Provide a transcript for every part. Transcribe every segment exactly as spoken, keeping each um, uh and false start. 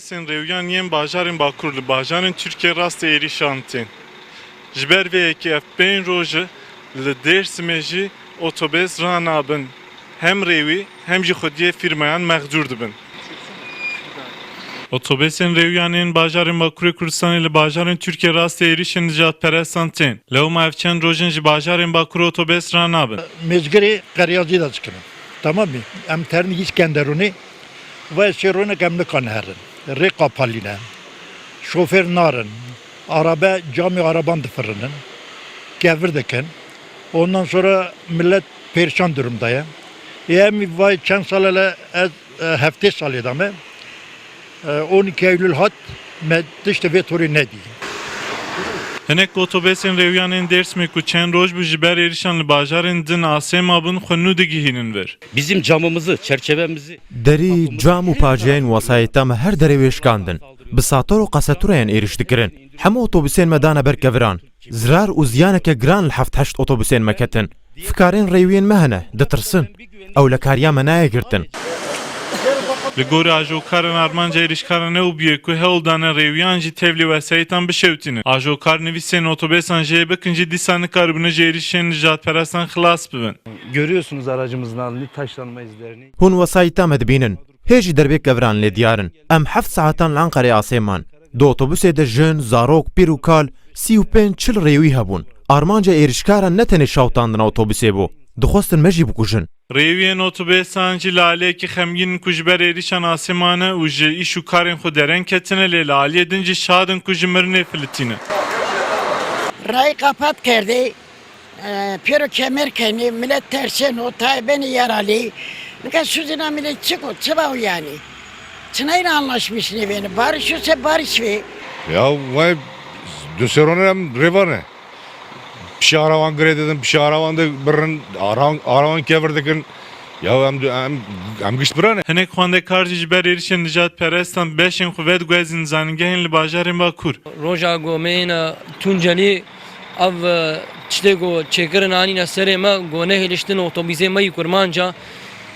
Sên rêwiyan yên bajarên Bakur li bajarên Tirkiyê rastê êrîşan tên. Ji ber vê yekê ev pênc roj e li Dêrsimê jî otobês ranabin. Hem rêwî hem jî xwediyê fîrmayan mexdûr dibin. Otobêsên rêwiyan ên bajarên Bakurê Kurdistanê li bajarên Tirkiyê rastê êrîşên nijadperestan tên. Lewma ev çend roj in ji bajarên Bakur otobês ranabin. Mêzgirê Qeryacî de dikinin. Tamam mı? Em terin Îskenderunê. Vay sê ronek em nikan herin. Rê qapalîne. Şofêr narin. Arabe, camê araban difirinin. Kevir dikin. Ondan sonra millet perişan durumda ye. E, em vay çend sal hele ez, e, heftê salê de me. E, on iki Eylül hat me tiştê vê torê nedî. Hinek otobêsên rêwiyan ên Dêrsimê ku çend roj bû ji ber êrişan li bajarên din asê mabûn, xwe nû digihînin vir. Bizim camımızı, çerçevemizi, Derî, cam û paceyên wesayeta me her derê wê şikandin. Bi sator û qasetureyên êriş dikirin. Hemû otobusên me dane ber keviran. Zirar û ziyaneke giran li heft heşt otobusên me ketin. Fikarên rêwiyên me hene, ditirsin. Ew li kariya me nayê girtin. Li gorî ajokaran, armanca êrişkaran ew bûye ku hewl dane rêwiyan jî tevlî wesayîtan bişewitînin. Ajokar nivîsên otobêsan jê bikin jî dîsa nikaribûne ji êrişên nijadperestan xilas bibin. Görüyorsunuz aracımızın halini, taşlanma izlerini. Hûn wesayîta me dibînin. Hê jî derbê keviran lê diyar in. Em heft saetan li Enqerê asê man. Di otobusê de jin, zarok, pîr û kal, sî û pênc çil rêwî hebûn. Armanca êrişkaran ne tenê şawitandina otobusê bû. Dixwestin me jî bikujin. Rêwiyên otobêsan jî li aliyekî xemgîn in ku ji ber êrişan asê mane û ji îş û karên xwe dereng ketine, lê li aliyê din jî şad in ku ji mirinê filitîne. Rayî qepat kerdê, e, pêro kemer kenê, millet terseno, tayê benê yaralî. Nika sûzîna millet çi ku, çi baw yanî? Çinayî anlaşmış nêvêne, barış û se barış vê. Ya vay, du serone em rêvane. Pişî arawan girê didin, pişî arawan de birrin, arawan, arawan kevir dikin. Ya em, em, em gişt birane. Hinek xwendekar jî ji ber êrişên nijadperestan beşên xwe vedigwezînin zanîngehên li bajarên Bakur. Roja ku me yêne Tuncelî, ev, e, tiştê ku çêkirin anîne serê me, ku nehêliştin otobîsê me yî Kurmanca,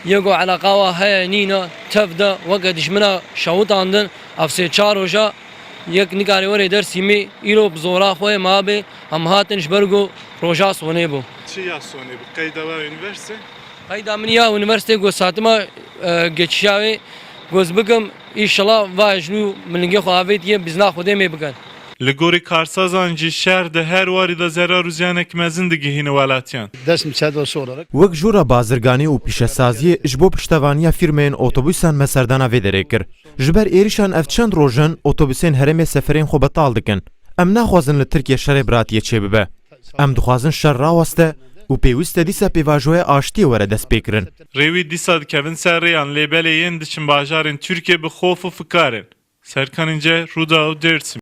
yê ku eleqa wa heye nîne, tev de weke dijmina şewitandin, ev sê çar roja yek nikarê were Dêrsimê, îro bi zora xwe yê ma bê, em hatin ji ber ku roja sonê bû. Çi ya sonê bû? Qeyda we unîversîte? Qeyda min ya unîversîte ku satima, e, geçişa wê goz bikim, îşela va ji nû milingê xwe avêtiye, bizna Xwedê mê bikin. Li gorî karsazan jî şer di her warî de zerar û ziyanek mezin digihîne welatiyan. Dest müsaadesi olarak. Wek jûra bazirganî û pîşesaziyê ji bo piştevaniya fîrmeyên otobûsan me serdana vê derê kir. Ji ber êrişan ev çend roj in otobusên herêmê seferên xwe betal dikin. Em naxwazin li Tirkiye şerê biratiyê çêbibe. Em dixwazin şer raweste û pêwîst e dîsa pêvajoya aştiyê were destpêkirin. Rêwî dîsa dikevin ser rêyan, lê belê yên diçin bajarên Tirkiye bi xof û fikar in. Serkan Înce, Rûdaw, Dêrsim.